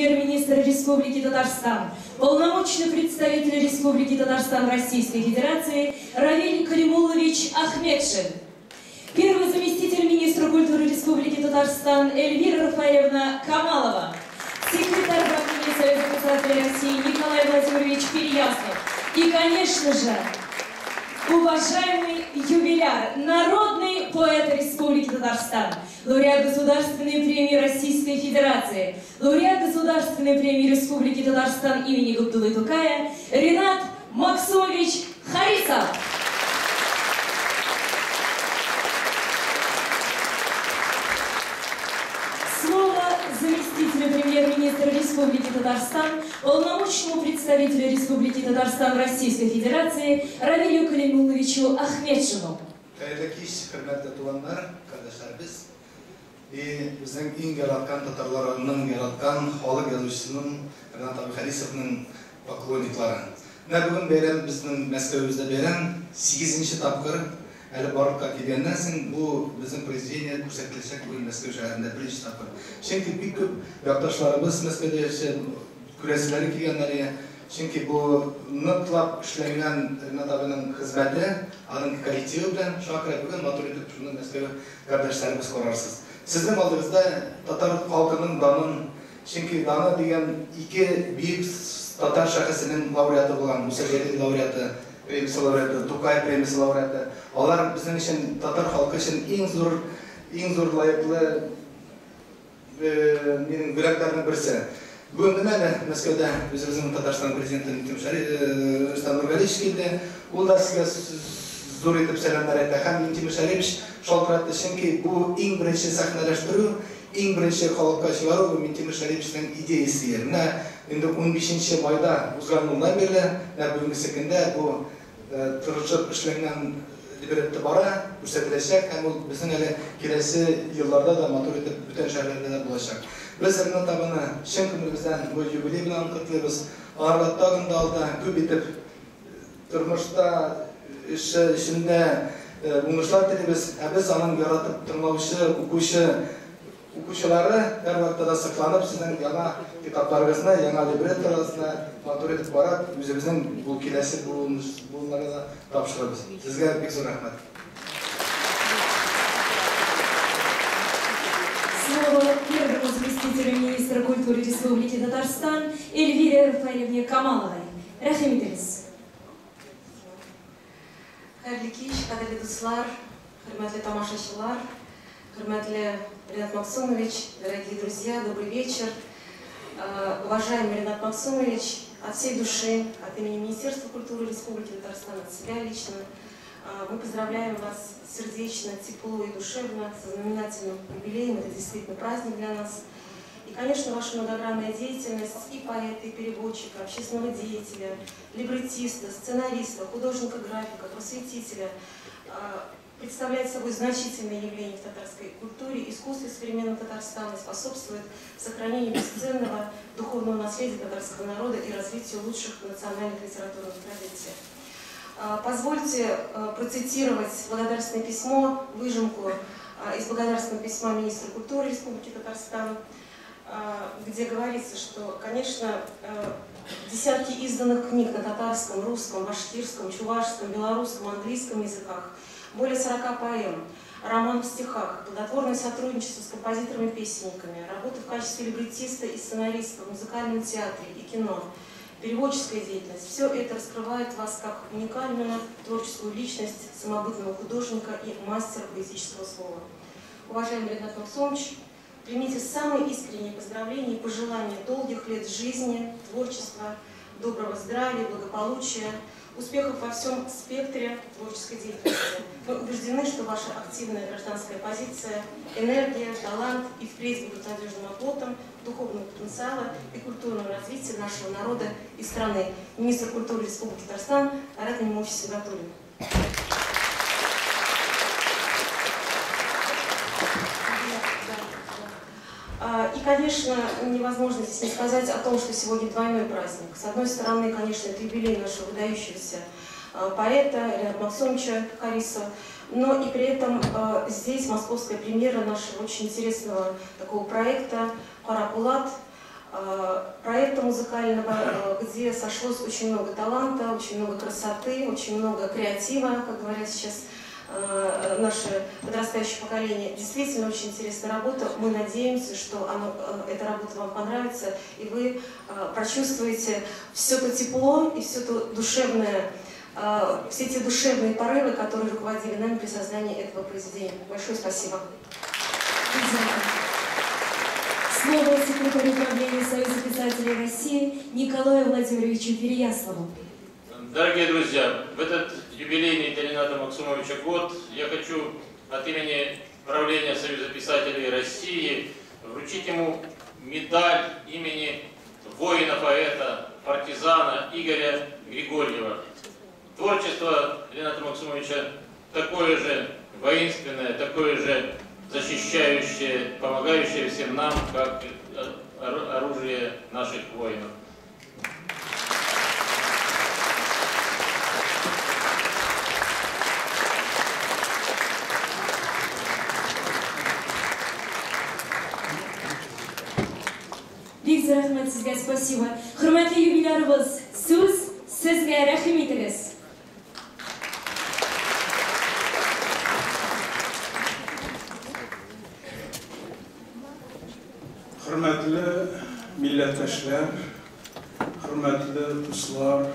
премьер-министра Республики Татарстан, полномочный представитель Республики Татарстан Российской Федерации Равиль Каримуллович Ахметшин, первый заместитель министра культуры Республики Татарстан Эльвира Рафаэлевна Камалова, секретарь правления Союза писателей России Николай Владимирович Переяслов и, конечно же, уважаемый юбиляр, народный поэт Республики Татарстан, лауреат Государственной премии Российской Федерации, лауреат Государственной премии Республики Татарстан имени Габдуллы Тукая Ринат Максумович Харисов. Слово заместителю премьер-министра Республики Татарстан, полномочному представителю Республики Татарстан в Российской Федерации Равилю Калимулловичу Ахметшину. Хәерле кич, хөрмәтле туганнар, кардәшләребез. И безнең иң яраткан татарларының яраткан халык язучысының Ринат абый Харисовның поклонниклары. Менә бүген бәйрәм безнең Мәскәвебездә бәйрәм 8нче тапкыр әле барлыкка килгәннән соң бу безнең произведение күрсәтеләчәк бүген Мәскәү шәһәрендә беренче тапкыр. Чөнки бик күп якташларыбыз Мәскәүдә яшәп күрәселәре килгәннәр. Чөнки бу ныклап эшләнгән Ринат абыйның хезмәте, аның коллективы белән шуңа күрә бүген матур итеп шуны Мәскәү кардәшләребез карарсыз. Сезнең алдыгызда татар халкының данын, чөнки даны дигән ике бөек татар шәхесенең лауреаты булган, Муса Җәлил лауреаты, премиясе лауреаты, Тукай премиясе лауреаты. Алар безнең өчен, татар халкы өчен иң зур, иң зур лаеклы минем бүләкләрнең берсе. Бүген генә әле Мәскәүдә үзебезнең Татарстан президенты Минтимер Шәри Рөстәм Нургалиевич килде. Ул да сезгә зур итеп сәламнәр әйтә. Һәм Минтимер Шәриевич шалтыратты, чөнки бу иң беренче сәхнәләштерү, иң беренче халыкка чыгару бу Минтимер Шәриевичның идеясе. Менә инде 15 майда узган елдан бирле, менә бүгенгесе көндә бу тырышып эшләнгән либретто бара, күрсәтеләчәк һәм ул безнең әле киләсе елларда да матур итеп бүтән шәһәрләрдә дә булачак. Без Ринат абыны чын күңелебездән бу юбилей белән котлыйбыз. Аларга тагын да алда күп итеп тормышта, эше эшендә уңышлар телибез. Ә без аның яратып тыңлаучы, укучы укучылары һәрвакытта да сокланып сезнең яңа китапларыгызны, яңа либреттоларыгызны матур итеп карап, үзебезнең бу киләсе буыннарга да тапшырабыз. Сезгә бик зур рәхмәт. Слово первому заместителю министра культуры Республики Татарстан Эльвире Рафаэлевне Камаловой. Рәхим итегез. Хәерле кич, кадерле дуслар, хөрмәтле тамашачылар, хөрмәтле Ринат Максумович, дорогие друзья, добрый вечер. Уважаемый Ринат Максумович, от всей души, от имени Министерства культуры Республики Татарстан, от себя лично, мы поздравляем вас сердечно, тепло и душевно со знаменательным юбилеем. Это действительно праздник для нас. И, конечно, ваша многогранная деятельность и поэта, и переводчика, общественного деятеля, либреттиста, сценариста, художника-графика, просветителя представляет собой значительное явление в татарской культуре, искусстве современного Татарстана, способствует сохранению бесценного духовного наследия татарского народа и развитию лучших национальных литературных традиций. Позвольте процитировать благодарственное письмо, выжимку из благодарственного письма министра культуры Республики Татарстан, где говорится, что, конечно, десятки изданных книг на татарском, русском, башкирском, чувашском, белорусском, английском языках, более 40 поэм, роман в стихах, плодотворное сотрудничество с композиторами-песенниками, работа в качестве либреттиста и сценариста в музыкальном театре и кино, переводческая деятельность. Все это раскрывает вас как уникальную творческую личность, самобытного художника и мастера поэтического слова. Уважаемый Ринат Максумович, примите самые искренние поздравления и пожелания долгих лет жизни, творчества, доброго здравия, благополучия, успехов во всем спектре творческой деятельности. Мы убеждены, что ваша активная гражданская позиция, энергия, талант и впредь будут надежным оплотом духовного потенциала и культурного развития нашего народа и страны. Министр культуры Республики Татарстан Айрат Миннемович Сибгатуллин. И, конечно, невозможно здесь не сказать о том, что сегодня двойной праздник. С одной стороны, конечно, это юбилей нашего выдающегося поэта Рината Максумовича Харисова, но и при этом здесь московская премьера нашего очень интересного такого проекта «Каракулат». проекта музыкального, где сошлось очень много таланта, очень много красоты, очень много креатива, как говорят сейчас наше подрастающее поколение. Действительно очень интересная работа. Мы надеемся, что эта работа вам понравится, и вы прочувствуете все то тепло и все то душевное, все те душевные порывы, которые руководили нами при создании этого произведения. Большое спасибо. Слово секретарю правления Союза писателей России Николаю Владимировичу Переяслову. Дорогие друзья, в этот юбилейный для Рената Магсумовича год я хочу от имени правления Союза писателей России вручить ему медаль имени воина-поэта, партизана Игоря Григорьева. Творчество Рената Магсумовича такое же воинственное, такое же защищающее, помогающее всем нам, как оружие наших воинов. Бик зур рәхмәт сезгә, спасибо. Хөрмәтле юбилярыбыз, сүз сезгә, рәхим итегез. Хөрмәтле милләттәшләр, хөрмәтле дуслар,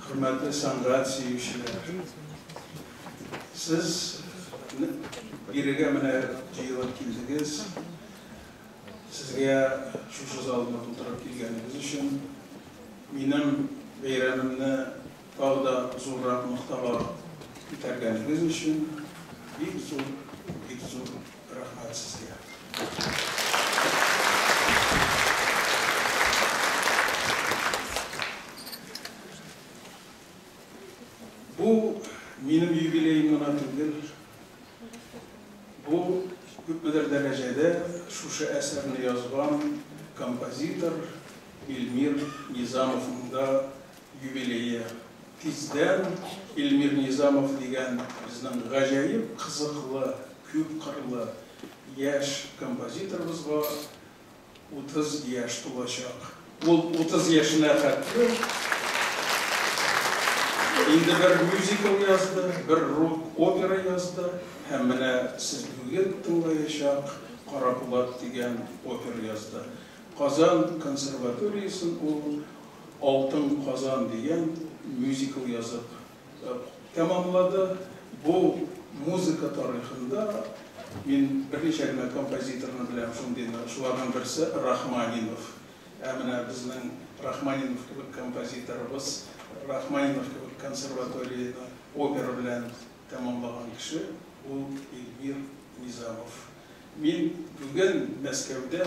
хөрмәтле сәнгать сөючеләр. Сез бирегә менә җыелып килдегез. Сезгә шушы залны тутырып килгәнегез өчен минем бәйрәмемне тагы да зуррак ноктага күтәргәнегез өчен бик зур, бик зур рәхмәт сезгә. Бу минем юбилеем гына түгел. Бу күпмедер дәрәҗәдә шушы әсәрне язган композитор Эльмир Низамовның да юбилее. Тиздән Эльмир Низамов дигән безнең гаҗәеп кызыклы, күпкырлы яшь композиторыбызга 30 яшь тулачак. Ул 30 яшенә хәтле инде бер мюзикл язды, бер рок-опера язды, һәм менә сез бүген тыңлаячак Кара Пулат дигән опера язды. Казан консерваториясен ул Алтын Казан дигән мюзикл язып тәмамлады. Бу музыка тарихында мин берничә генә композиторны беләм шундыйны, шуларның берсе Рахманинов. Ә менә безнең Рахманинов кебек композиторыбыз, Рахманинов кебек консерваторияне опера белән тәмамлаган кеше ул Эльмир Низамов. Мин бүген Мәскәүдә,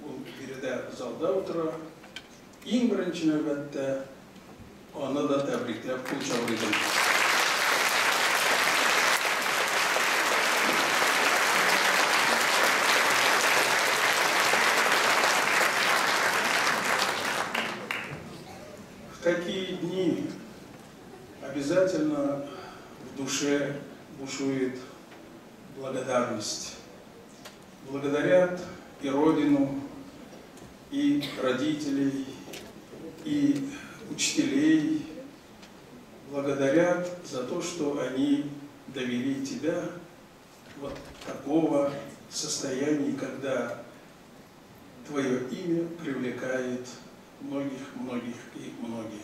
ул биредә залда утыра. Иң беренче нәүбәттә аны да тәбрикләп кул чабыр идем. В такие дни обязательно в душе бушует благодарность. Благодарят и Родину, и родителей, и учителей. Благодарят за то, что они довели тебя вот такого состояния, когда твое имя привлекает многих, многих и многих.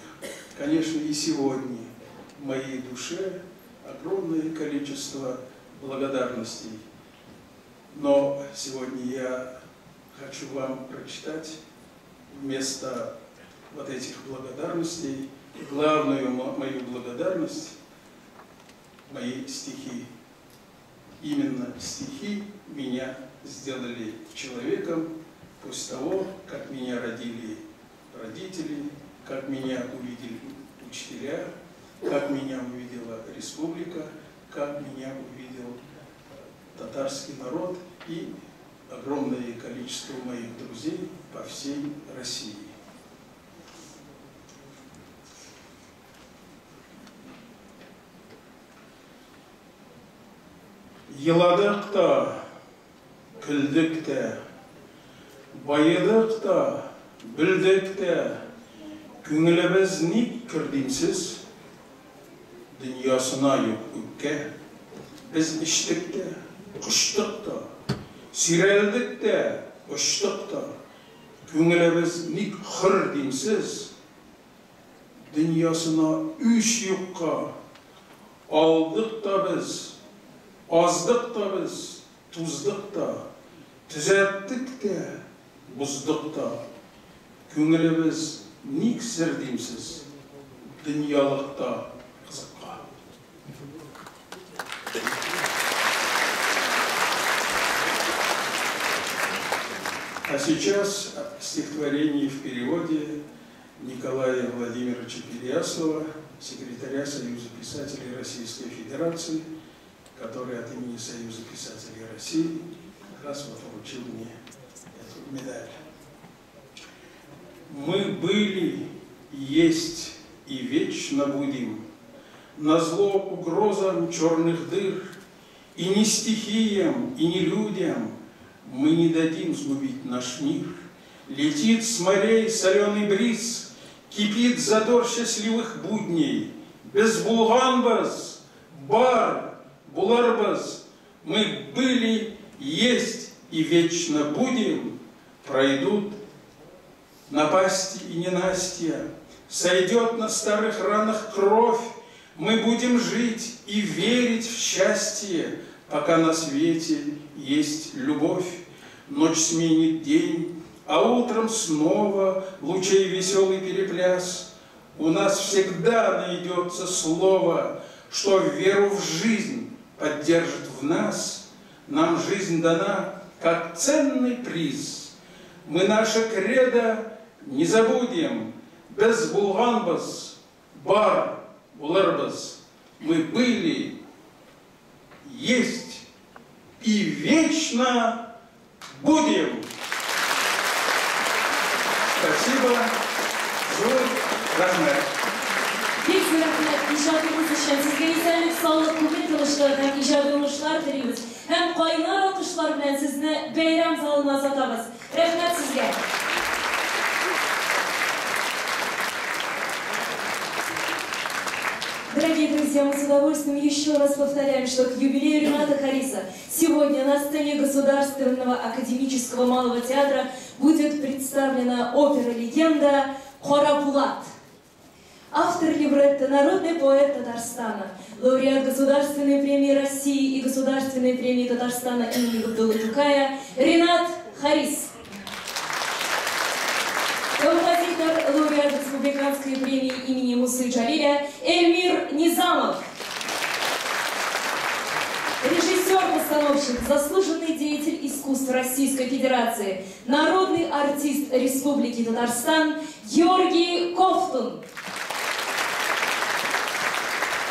Конечно, и сегодня в моей душе огромное количество благодарностей. Но сегодня я хочу вам прочитать вместо вот этих благодарностей главную мою благодарность, мои стихи. Именно стихи меня сделали человеком после того, как меня родили родители, как меня увидели учителя, как меня увидела республика, как меня увидел татарский народ и огромное количество моих друзей по всей России. Еладык та, көлдек тә, Баедык та, бөлдек тә, күңелебез ник көр димсез? Дөньясына юк үпкә. Без эчтек тә, кочтык та, сөйрәлдек тә, очтык та. Күңелебез ник хөр димсез? Дөньясына үч юкка. Алдык та без, аздык та без, туздык та, төзәттек тә, боздык та. Күңелебез ник сер димсез? Дөньялыкта кызыкка. А сейчас стихотворение в переводе Николая Владимировича Переяслова, секретаря Союза писателей Российской Федерации, который от имени Союза писателей России как раз вот вручил мне эту медаль. Мы были, есть и вечно будем назло угрозам черных дыр, и ни стихиям, и ни людям мы не дадим сгубить наш мир. Летит с морей соленый бриз, кипит задор счастливых будней. Без булганбыз, бар, булырбыз, мы были, есть и вечно будем. Пройдут напасти и ненастья, сойдет на старых ранах кровь, мы будем жить и верить в счастье, пока на свете есть любовь. Ночь сменит день, а утром снова лучей веселый перепляс. У нас всегда найдется слово, что веру в жизнь поддержит в нас. Нам жизнь дана, как ценный приз. Мы наше кредо не забудем. Без булганбыз, бар булырбыз. Мы были, есть и вечно будем. Спасибо. Зур рәхмәт. Бик зур рәхмәт иҗатыгыз өчен. Сезгә исәнлек, саулык, күңел тынычлыгы һәм иҗади уңышлар телибез. Һәм кайнар алкышлар белән сезне бәйрәм залына озатабыз. Рәхмәт сезгә. Дорогие друзья, мы с удовольствием еще раз повторяем, что к юбилею Рената Хариса сегодня на сцене Государственного академического малого театра будет представлена опера-легенда «Карапулат». Автор либретто – народный поэт Татарстана, лауреат Государственной премии России и Государственной премии Татарстана имени Габдуллы Тукая Ренат Харис. Композитор, лауреат Республиканской премии имени Мусы Джалиля Эльмир Низамов. Режиссер-постановщик, заслуженный деятель искусств Российской Федерации, народный артист Республики Татарстан Георгий Ковтун.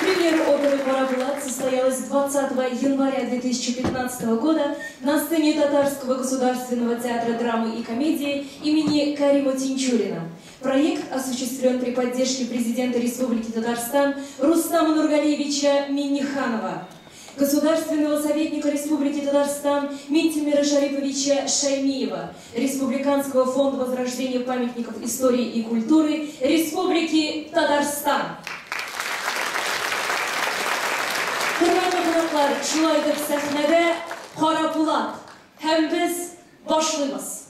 Премьера оперы «Карапулат» состоялась 20 января 2015 года на сцене Татарского государственного театра драмы и комедии имени Карима Тинчурина. Проект осуществлен при поддержке президента Республики Татарстан Рустама Нургалиевича Минниханова, государственного советника Республики Татарстан Минтимера Шариповича Шаймиева, Республиканского фонда возрождения памятников истории и культуры Республики Татарстан. Хөрмәтле кунаклар, шулай итеп сәхнәдә Карапулат. Һәм без башлыйбыз.